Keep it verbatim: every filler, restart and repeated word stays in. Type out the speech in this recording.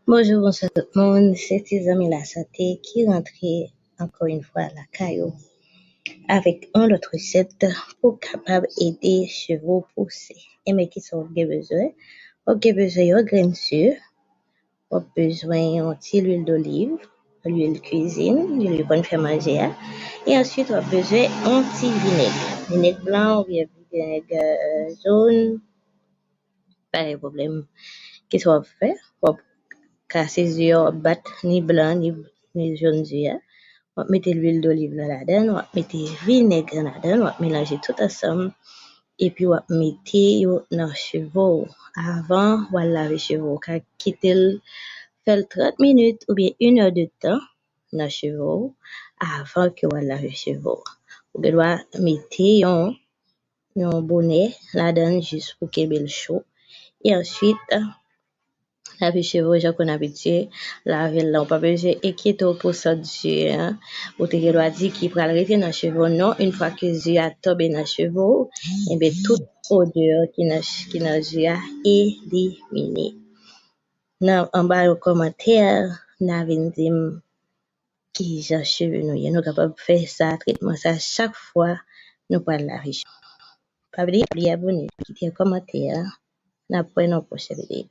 Bonjou, bonswa tout moun. Se ti zanmi lasante ki rantre ankò yon fwa lakay ou avèk yon lòt resèt pou kapab ede cheve w pouse. Enben, kisa w ap gen bezwen? W ap gen bezwen yon grenn sik, w ap bezwen yon ti lwil doliv, lwil kwizin, lwil yo konn fè manje a. E answit, w ap bezwen yon ti vinèg. Vinèg blan oubyen vinèg, euh, jòn, pa gen pwoblèm. Kisa w ap fè? W ap kase ze a, w ap bat ni blan, ni, ni jòn ze a. W ap mete lwil doliv la ladan, w ap mete vinèg la ladan, w ap melanje tout ansanm. Epi w ap mete yo nan cheve w. Avan w al lave cheve w, w ka kite l fè l trant minit oubyen inèdtan nan cheve w avan ke w al lave cheve w. Ou gen dwa mete yon, yon bonè ladan l jis pou kenbe l cho. E answit, lave cheve w jan konn abitye lave l la. Ou pa bezwen enkyete w pou sant ze a. Ou te gen dwa di ki pral rete nan cheve w. Non, yon fwa ke ze a tonbe nan cheve w, enben tout odè ki nan, ki nan ze a elimine. Nan, anba yon kòmantè, n a vin di m kijan cheve nou ye. Nou kapab fè sa, tretman sa, chak fwa nou pral lave cheve nou. Pa bliye, bliye abòne, kite yon kòmantè. N ap wè nan pwochèn videyo.